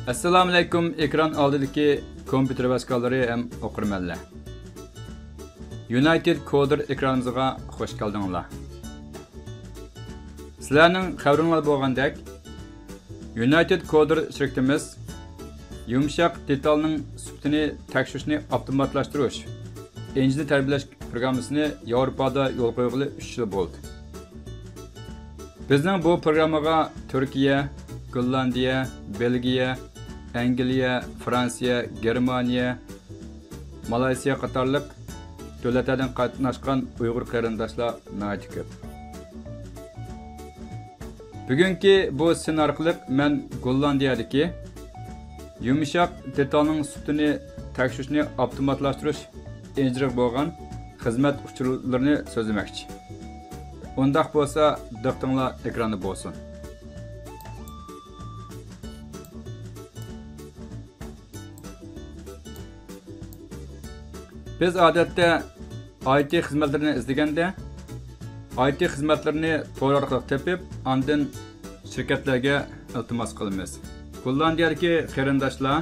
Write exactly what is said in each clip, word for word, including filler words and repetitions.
ئەسسالامۇئەلەيكۇم، ئېكران ئالدىدىكى كومپيۇتېر ھەۋەسكارلىرى ھەم ئوقۇرمەنلەر. يۇنايتېد كودېر ئېكرانىمىزغا خۇش كەلدىڭلار. سىلەرنىڭ خەۋىرىڭلار بولغاندەك، يۇنايتېد كودېر شىركىتىمىز يۇمشاق دېتالنىڭ سۈپىتىنى تەكشۈرۈشنى ئاپتوماتلاشتۇرۇش ئىنجىنى تەربىيەلەش پروگراممىسىنى ياۋروپادا يولغا قويغىلى ئۈچ يىل بولدى. بىزنىڭ بۇ پروگراممىغا تۈركىيە، گوللاندىيە، بېلگىيە، ئەنگلىيە، فرانسىيە، گېرمانىيە، مالايسىيا قاتارلىق دۆلەتلەردىن قاتناشقان ئۇيغۇر قېرىنداشلار ناھايىتى كۆپ. بۈگۈنكى بۇ سىن ئارقىلىق مەن گوللاندىيەدىكى يۇمشاق دېتالنىڭ سۈپىتىنى تەكشۈرۈشنى ئاپتوماتلاشتۇرۇش ئىنژىنىرىغا بولغان خىزمەت ئۇچۇرلىرىنى سۆزلىمەكچى. ئۇنداق بولسا، دىققىتىڭلار ئېكراندا بولسۇن. بىز ئادەتتە ئاي تى خىزمەتلىرىنى ئىزدىگەندە، ئاي تى خىزمەتلىرىنى تور ئارقىلىق تېپىپ، ئاندىن شىركەتلەرگە ئىلتىماس قىلىمىز. گوللاندىيەدىكى قېرىنداشلار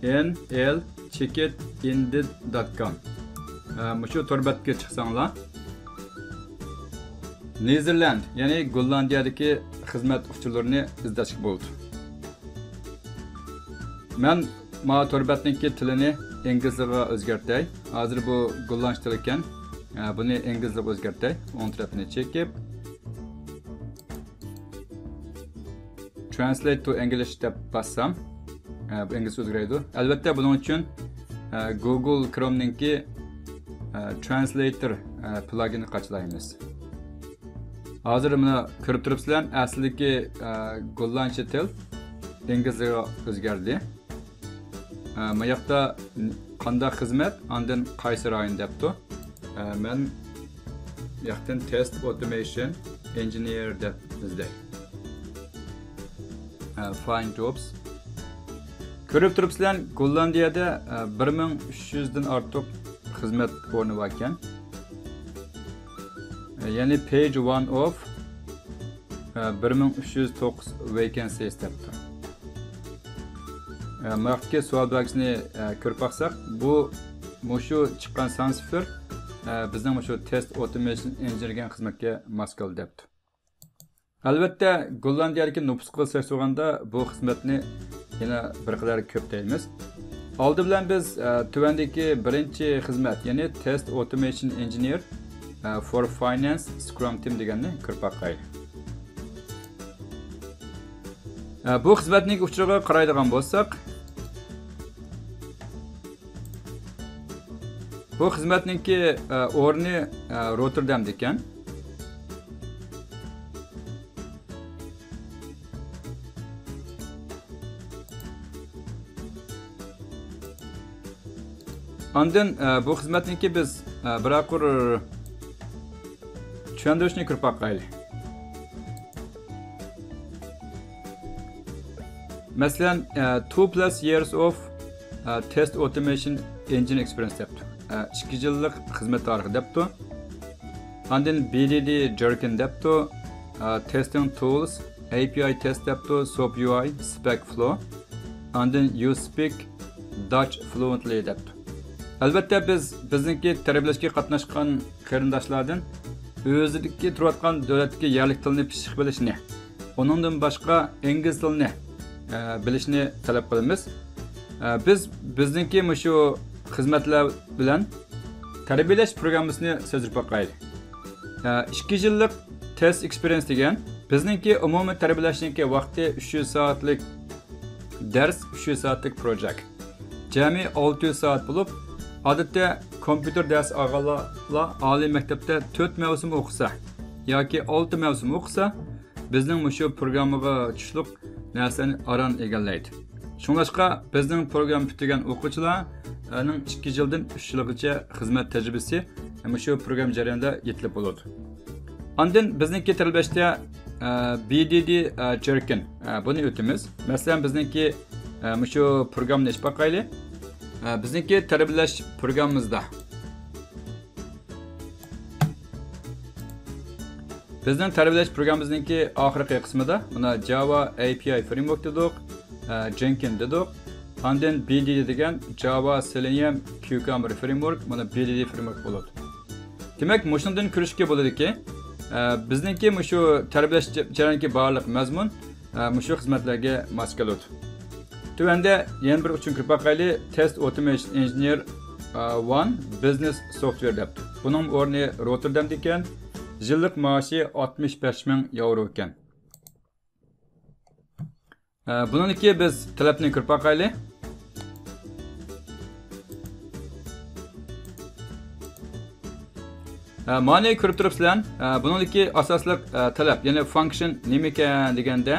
ئېن ئېل چېكىت ئىندىد دات كام، ئە، مۇشۇ تور بەتكە چىقساڭلار، نېدېرلاند، يەنى گوللاندىيەدىكى خىزمەت ئۇچۇرلىرىنى ئىزدەشكە بولىدۇ. مەن ماۋۇ تور بەتنىڭكى تىلىنى ئىنگلىزچىغا ئۆزگەرتەي. ھازىر بۇ گوللاندچە تىل ئىكەن. ئە، بۇنى ئىنگلىزچىغا ئۆزگەرتەي. ئوڭ تەرەپنى چېكىپ، Translate to English دەپ باسسام، ئە، بۇ ئىنگلىزچە ئۆزگىرەيدۇ. ئەلۋەتتە، بۇنىڭ ئۈچۈن، ئە، گوگول كرومنىڭكى، ئە، ترانسلېيتور، ئە، پلاگىنى قاچىلايمىز. ھازىر مانا كۆرۈپ تۇرۇپسىلەر، ئەسلىدىكى، ئە، گوللاندچە تىل ئىنگلىزچىغا ئۆزگەردى. ئە، ما ياقتا قانداق خىزمەت، ئاندىن قايسى رايون دەپتۇ. ئە، مەن ياقتىن تېست ئوتومېيشن ئىنژېنېر دەپ ئىزدەي. ئە، فايند جوبس. كۆرۈپ تۇرۇپسىلەر، گوللاندىيەدە، ئە، بىر مىڭ ئۈچ يۈزدىن ئارتۇق خىزمەت ئورنى باركەن. ئە، يەنى page one of، ئە، بىر مىڭ ئۈچ يۈز توققۇز vacancies دەپتۇ. ئە، ماياقتىكى سوئال بەلگىسىنى، ئە، كۆرۈپ باقساق، بۇ مۇشۇ چىققان سان سىفىر، ئە، بىزنىڭ مۇشۇ تېست ئوتومېيشن ئىنژېنېر دېگەن خىزمەتكە ماس كېلىدۇ دەپتۇ. ئەلۋەتتە، گوللاندىيەدىكى نوپۇسقا سېلىشتۇرغاندا بۇ خىزمەتنى يەنە بىر قەدەر كۆپ دەيمىز. ئالدى بىلەن بىز، ئە، تۆۋەندىكى بىرىنچى خىزمەت، يەنى تېست ئوتومېيشن ئىنژېنېر، ئە، فور فاينانس سكرام تىم دېگەننى كۆرۈپ باقايلى. ئە، بۇ خىزمەتنىڭ ئۇچۇرىغا قارايدىغان بولساق، بۇ خىزمەتنىڭكى، ئە، ئورنى، ئە، روتتېردامدا ئىكەن. ئاندىن، ئە، بۇ خىزمەتنىڭكى بىز، ئە، بىرەر قۇر چۈشەندۈرۈشنى كۆرۈپ باقايلى. مەسىلەن، ئە، two plus years of، ئە، test automation engine experience دەپتۇ. ئە، ئىككى يىللىق خىزمەت تارىخى دەپتۇ. ئاندىن بى دى دى جېركىن دەپتۇ. ئە، testing tools، ئەي پى ئاي تېست دەپتۇ، سوپ يۇ ئاي، سپەك فلو. ئاندىن you speak Dutch fluently دەپتۇ. ئەلۋەتتە، بىز بىزنىڭكى تەربىيەلەشكە قاتناشقان قېرىنداشلاردىن ئۆزىدىكى تۇرۇۋاتقان دۆلەتتىكى يەرلىك تىلنى پىششىق بىلىشنى، ئۇنىڭدىن باشقا ئىنگلىز تىلىنى، ئە، بىلىشنى تەلەپ قىلىمىز. ئە، بىز بىزنىڭكى مۇشۇ خىزمەتلەر بىلەن تەربىيەلەش پروگراممىسىنى سېزدۈرۈپ باقايلى. ئە، ئىككى يىللىق تېست ئېكسپېرىيېنس دېگەن بىزنىڭكى ئومۇمىي تەربىيەلەشنىڭكى ۋاقتى ئۈچ يۈز سائەتلىك دەرس، ئۈچ يۈز سائەتلىك پروجېكت. جەمئىي ئالتە يۈز سائەت بولۇپ، ئادەتتە كومپيۇتېر دەرس ئالغانلار ئالىي مەكتەپتە تۆت مەۋسۇم ئوقۇسا ياكى ئالتە مەۋسۇم ئوقۇسا، بىزنىڭ مۇشۇ پروگراممىغا چۈشلۈك نەرسىلەرنى ئاران ئىگىلەيدۇ. شۇڭلاشقا بىزنىڭ پروگرامما پۈتتۈرگەن ئوقۇغۇچىلارنىڭ ئىككى يىلدىن ئۈچ يىلغىچە خىزمەت تەجرىبىسى مۇشۇ پروگرامما جەريانىدا يېتىلىپ بولىدۇ. ئاندىن بىزنىڭكى تەربىيەلەشتە، ئە، بى دى دى، ئە، جېركىن، ئە، بۇنى ئۆتىمىز. مەسىلەن، بىزنىڭكى، ئە، مۇشۇ پروگراممىنى ئېچىپ باقايلى. ئە، بىزنىڭكى تەربىيەلەش پروگراممىمىزدا بىزنىڭ تەربىيەلەش پروگراممىمىزنىڭكى ئاخىرقى قىسمىدا مانا جاۋا ئەي پى ئاي فرېيمۋورك دېدۇق. ئە، جېنكىن دېدۇق. ئاندىن بى دى دى دېگەن جاۋا سېلېنىيەم كيۇكامبېر فرېيمۋورك، مانا بى دى دى فرېيمۋورك بولىدۇ. دېمەك، مۇشۇنىڭدىن كۆرۈشكە بولىدۇكى، ئە، بىزنىڭكى مۇشۇ تەربىيەلەش جە-، جەريانىدىكى بارلىق مەزمۇن، ئە، مۇشۇ خىزمەتلەرگە ماس كېلىدۇ. تۆۋەندە يەنە بىر ئۇچۇرنى كۆرۈپ باقايلى. تېست ئوتومېيشن ئىنژېنېر، ئە، ۋان بىزنېس سوفتۋېر دەپتۇ. بۇنىڭ ئورنى روتتېردامدا ئىكەن. يىللىق مائاشى ئاتمىش بەش مىڭ ياۋرو ئىكەن. ئە، بۇنىڭدىكى بىز تەلەپنى كۆرۈپ باقايلى. ئە، مانى كۆرۈپ تۇرۇپسىلەر، ئە، بۇنىڭدىكى ئاساسلىق، ئە، تەلەپ، يەنى فانكشن نېمىكەن دېگەندە،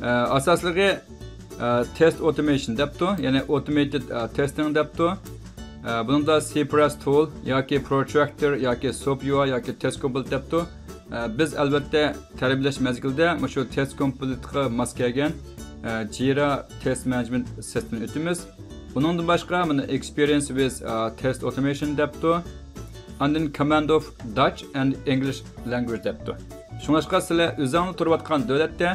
ئە، ئاساسلىقى، ئە، تېست ئوتومېيشن دەپتۇ، يەنى ئوتومېيتېد، ئە، تېستىڭ دەپتۇ. ئە، بۇنىڭدا سىپرەس تۇل ياكى پروتراكتور ياكى سوپ يۇ ئاي ياكى تېست كومپلېت دەپتۇ. ئە، بىز ئەلۋەتتە تەربىيەلەش مەزگىلىدە مۇشۇ تېست كومپلېتقا ماس كەلگەن، ئە، جىرا تېست مانېجمېنت سىستېمىنى ئۆتىمىز. بۇنىڭدىن باشقا مانا ئېكسپېرىيەنس ۋىز، ئە، تېست ئوتومېيشن دەپتۇ. ئاندىن كاماند ئوف داچ ئەند ئىنگلىش لانگۋېج دەپتۇ. شۇڭلاشقا سىلەر ئۆزۈڭلار تۇرۇۋاتقان دۆلەتتە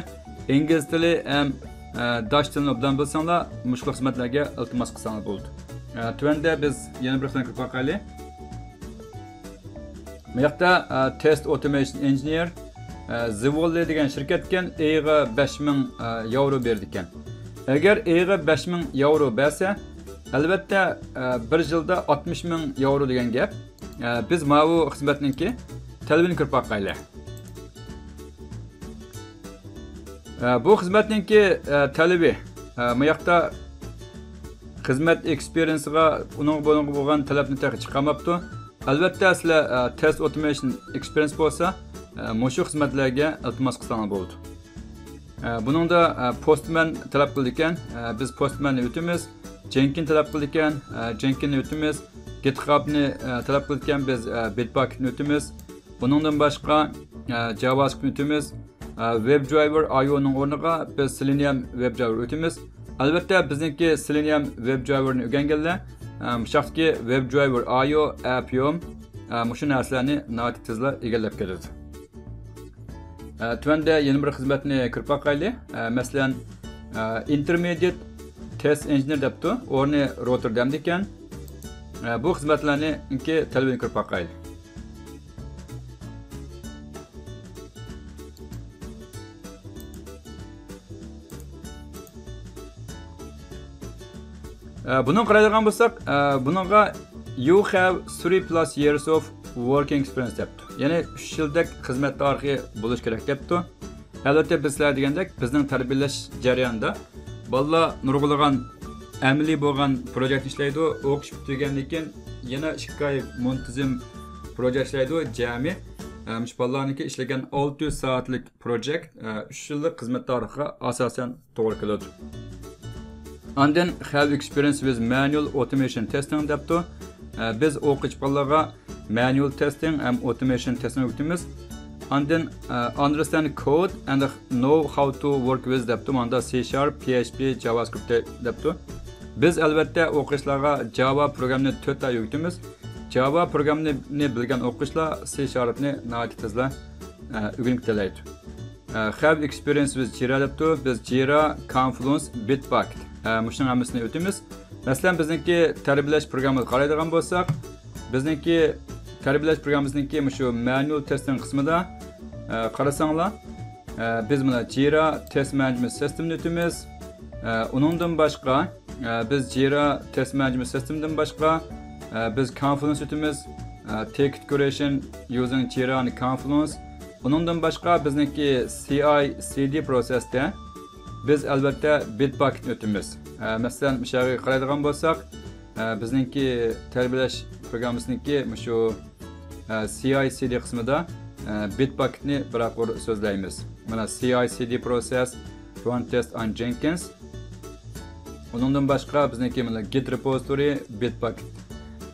ئىنگلىز تىلى ھەم، ئە، داچ تىلىنى ئوبدان بىلسەڭلار، مۇشۇ خىزمەتلەرگە ئىلتىماس قىلساڭلار بولىدۇ. ئە، تۆۋەندە بىز يەنە بىر خىزمەتكە كۆرۈپ باقايلى. بۇ ياقتا، ئە، تېست ئوتومېيشن ئىنژېنېر، ئە، زىۋوللى دېگەن شىركەتكەن، ئېيىغا بەش مىڭ، ئە، ياۋرو بېرىدىكەن. ئەگەر ئېيىغا بەش مىڭ ياۋرو بەرسە، ئەلۋەتتە، ئە، بىر يىلدا ئاتمىش مىڭ ياۋرو دېگەن گەپ. ئە، بىز ماۋۇ خىزمەتنىڭكى تەلىپىنى كۆرۈپ باقايلى. ئە، بۇ خىزمەتنىڭكى، ئە، تەلىپى، ئە، مۇ ياقتا خىزمەت ئېكسپېرىيەنسىغا، ئۇنىڭ بۇنىڭغا بولغان تەلەپنى تېخى چىقارماپتۇ. ئەلۋەتتە، سىلەر، ئە، تېست ئوتومېيشن ئېكسپېرىيەنس بولسا، ئە، مۇشۇ خىزمەتلەرگە ئىلتىماس قىلساڭلار بولىدۇ. ئە، بۇنىڭدا، ئە، پوستمەن تەلەپ قىلىدىكەن، ئە، بىز پوستمەننى ئۆتىمىز. جېنكىن تەلەپ قىلىدىكەن، ئە، جېنكىننى ئۆتىمىز. گىتخابنى، ئە، تەلەپ قىلىدىكەن، بىز، ئە، بىتباكېتنى ئۆتىمىز. بۇنىڭدىن باشقا، ئە، جاۋاسكرىپتنى ئۆتىمىز. ئە، ۋېب درايۋېر ئاي ئونىڭ ئورنىغا بىز سېلېنىيەم ۋېب درايۋېر ئۆتىمىز. ئەلۋەتتە، بىزنىڭكى سېلېنىيەم ۋېب درايۋېرنى ئۆگەنگەنلەر، ئە، مۇشۇياقتىكى ۋېب درايۋېر ئاي ئو، ئەپيوم، ئە، مۇشۇ نەرسىلەرنى ناھايىتى تېزلا ئىگىلەپ كېتىدۇ. ئە، تۆۋەندە يەنە بىر خىزمەتنى كۆرۈپ باقايلى. ئە، مەسىلەن، ئە، ئىنتېرمېدىيېت تېست ئىنژېنېر دەپتۇ، ئورنى روتتېردامدا ئىكەن. ئە، بۇ خىزمەتلەرنىڭكى تەلىپىنى كۆرۈپ باقايلى. ئە، بۇنىڭغا قارايدىغان بولساق، ئە، بۇنىڭغا you have three plus years of working experience دەپتۇ. يەنى ئۈچ يىلدەك خىزمەت تارىخى بولۇش كېرەك دەپتۇ. ئەلۋەتتە، بىز سىلەر دېگەندەك، بىزنىڭ تەربىيەلەش جەريانىدا بالىلار نۇرغۇنلىغان ئەمەلىي بولغان پروژېكتنى ئىشلەيدۇ. ئوقۇش پۈتتۈرگەندىن كېيىن يەنە ئىككى ئاي مۇنتىزىم پروژېكت ئىشلەيدۇ. جەمئىي، ئە، مۇشۇ بالىلارنىڭكى ئىشلىگەن ئالتە يۈز سائەتلىك پروژېكت، ئە، ئۈچ يىللىق خىزمەت تارىخىغا ئاساسەن توغرا كېلىدۇ. ئاندىن have experience with manual automation testing دەپتۇ. ئە، بىز ئوقۇغۇچى بالىلارغا مانۇئال تېستىڭ ھەم ئوتومېيشن تېستىڭ ئۆگىتىمىز. ئاندىن، ئە، understand code and know how to work with دەپتۇ. ماندا سى شارپ، پى ئېچ پى، جاۋاسكرىپت دەپتۇ. بىز ئەلۋەتتە ئوقۇغۇچىلارغا جاۋا پروگراممىنى تۆت ئاي ئۆگىتىمىز. جاۋا پروگراممىنى بىلگەن ئوقۇغۇچىلار سى شارپنى ناھايىتى تېزلا، ئە، ئۆگىنىپ كېتەلەيدۇ. ئە، have experience with جىرا دەپتۇ. بىز جىرا، كونفلۇئنس، بىتباكېت، ئە، مۇشۇنىڭ ھەممىسىنى ئۆتىمىز. مەسىلەن، بىزنىڭكى تەربىيەلەش پروگراممىغا قارايدىغان بولساق، بىزنىڭكى تەربىيەلەش پروگراممىمىزنىڭكى مۇشۇ مانۇئال تېستىڭ قىسمىدا، ئە، قارىساڭلار، ئە، بىز مانا جىرا تېست مانېجمېنت سىستېمىنى ئۆتىمىز. ئە، ئۇنىڭدىن باشقا، ئە، بىز جىرا تېست مانېجمېنت سىستېمىدىن باشقا، ئە، بىز كونفلۇئنس ئۆتىمىز. ئە، تىكېت كرېئېشن يۇزىنگ جىرا ئاند كونفلۇئنس. ئۇنىڭدىن باشقا بىزنىڭكى سى ئاي سى دى پروسېستا بىز ئەلۋەتتە بىتباكېتنى ئۆتىمىز. ئە، مەسىلەن، مۇشۇ يەرگە قارايدىغان بولساق، ئە، بىزنىڭكى تەربىيەلەش پروگراممىسىنىڭكى مۇشۇ، ئە، سى ئاي سى دى قىسمىدا، ئە، بىتباكېتنى بىر قۇر سۆزلەيمىز. مانا سى ئاي سى دى پروسېس، ران تېست ئان جېنكىنس. ئۇنىڭدىن باشقا بىزنىڭكى مانا گىت رېپوزىتورى، بىتباكېت.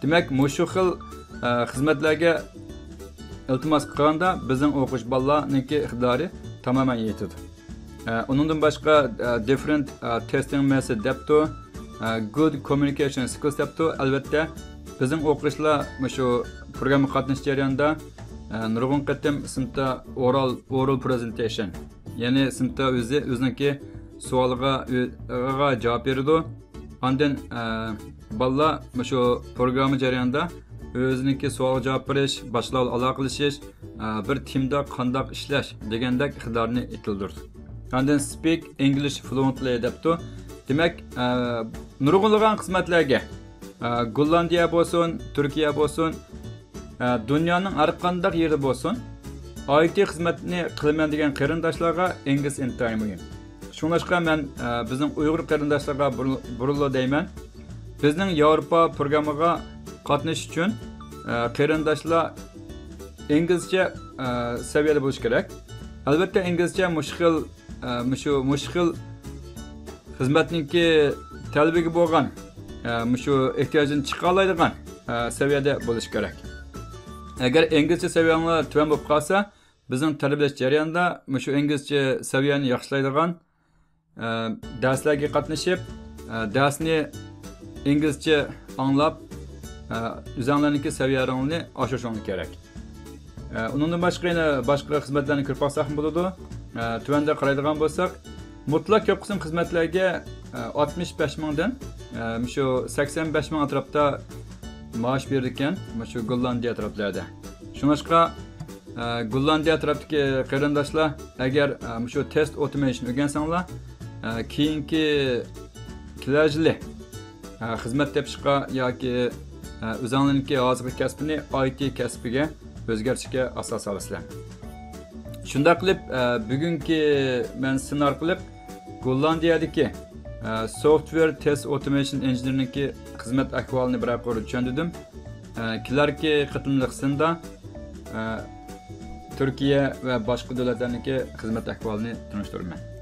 دېمەك، مۇشۇ خىل، ئە، خىزمەتلەرگە ئىلتىماس قىلغاندا بىزنىڭ ئوقۇغۇچى بالىلارنىڭكى ئىقتىدارى تامامەن يېتىدۇ. ئە، ئۇنىڭدىن باشقا، ئە، دىفرېنت، ئە، تېستىڭ مېتود دەپتۇ، ئە، گۇد كوممۇنىكېيشن سكىلز دەپتۇ. ئەلۋەتتە، بىزنىڭ ئوقۇغۇچىلار مۇشۇ پروگراممىغا قاتنىشىش جەريانىدا، ئە، نۇرغۇن قېتىم سىنىپتا ئورال، ئورال پرېزېنتېيشن، يەنى سىنىپتا ئۆزى، ئۆزىنىڭكى سوئالغا ئۆ-، غا جاۋاب بېرىدۇ. ئاندىن، ئە، بالىلار مۇشۇ پروگرامما جەريانىدا ئۆزىنىڭكى سوئالغا جاۋاب بېرىش، باشقىلار بىلەن ئالاقىلىشىش، ئە، بىر تىمدا قانداق ئىشلەش دېگەندەك ئىقتىدارنى يېتىلدۈرىدۇ. ئاندىن speak English fluently دەپتۇ. دېمەك، ئە، نۇرغۇنلىغان خىزمەتلەرگە، ئە، گوللاندىيە بولسۇن، تۈركىيە بولسۇن، ئە، دۇنيانىڭ ھەر قانداق يېرىدە بولسۇن، ئاي تى خىزمەتنى قىلىمەن دېگەن قېرىنداشلارغا ئىنگلىز ئىنتايىن مۇھىم. شۇڭلاشقا مەن، ئە، بىزنىڭ ئۇيغۇر قېرىنداشلارغا بۇرۇ-، بۇرۇللا دەيمەن، بىزنىڭ ياۋروپا پروگراممىغا قاتنىشىش ئۈچۈن، ئە، قېرىنداشلار ئىنگلىزچە، ئە، سەۋىيەدە بولۇشى كېرەك. ئەلۋەتتە، ئىنگلىزچە مۇشۇ خىل، ئە، مۇشۇ، مۇشۇ خىل خىزمەتنىڭكى تەلىپىگە بولغان، ئە، مۇشۇ ئېھتىياجدىن چىقالايدىغان، ئە، سەۋىيەدە بولۇشى كېرەك. ئەگەر ئىنگلىزچە سەۋىيەڭلار تۆۋەن بولۇپ قالسا، بىزنىڭ تەربىيەلەش جەريانىدا مۇشۇ ئىنگلىزچە سەۋىيەنى ياخشىلايدىغان، ئە، دەرسلەرگە قاتنىشىپ، ئە، دەرسنى ئىنگلىزچە ئاڭلاپ، ئە، ئۆزەڭلارنىڭكى سەۋىيەلىرىڭلارنى ئاشۇرۇشۇڭلار كېرەك. ئە، ئۇنىڭدىن باشقا يەنە باشقا خىزمەتلەرنى كۆرۈپ باقساقمۇ بولىدۇ. ئە، تۆۋەندە قارايدىغان بولساق، مۇتلەق كۆپ قىسىم خىزمەتلەرگە، ئە، ئاتمىش بەش مىڭدىن، ئە، مۇشۇ سەكسەن بەش مىڭ ئەتراپتا مائاش بېرىدىكەن، مۇشۇ گوللاندىيە تەرەپلەردە. شۇڭلاشقا، ئە، گوللاندىيە تەرەپتىكى قېرىنداشلار، ئەگەر، ئە، مۇشۇ تېست ئوتومېيشن ئۆگەنسەڭلار، ئە، كېيىنكى كېلەر يىلى، ئە، خىزمەت تېپىشقا ياكى، ئە، ئۆزەڭلارنىڭكى ھازىرقى كەسپىنى ئاي تى كەسپىگە ئۆزگەرتىشكە ئاساس سالىسىلەر. شۇنداق قىلىپ، ئە، بۈگۈنكى مەن سىن ئارقىلىق گوللاندىيەدىكى، ئە، سوفتۋېر تېست ئوتومېيشن ئىنژېنېرنىڭكى خىزمەت ئەھۋالىنى بىرەر قۇر چۈشەندۈردۈم. ئە، كېلەركى قېتىملىق سىندا، ئە، تۈركىيە ۋە باشقا دۆلەتلەرنىڭكى خىزمەت ئەھۋالىنى تونۇشتۇرىمەن.